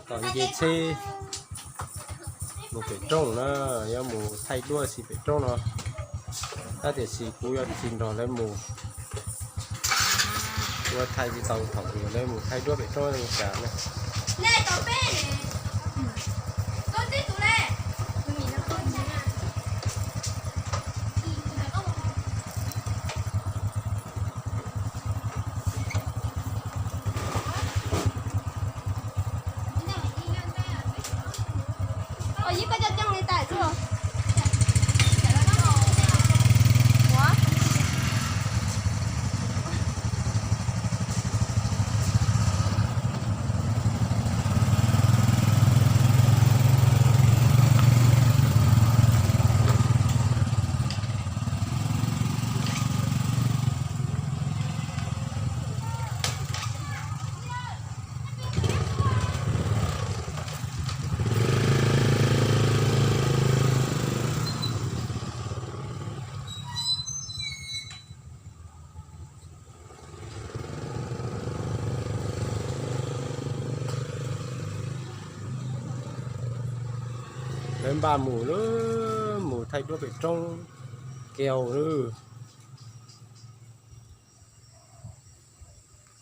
Tom nce tsheb mus pem roob na, yuav mus thaij duab si pem roob no. Tab tiam sis kuv yuav tsis nrog lawv mus, kuv thaij tsis tau thaum lawv mus thaij duab pem roob li cas na. Lawv npaj mus lawm, mus thaij duab pem roob, keo lawm.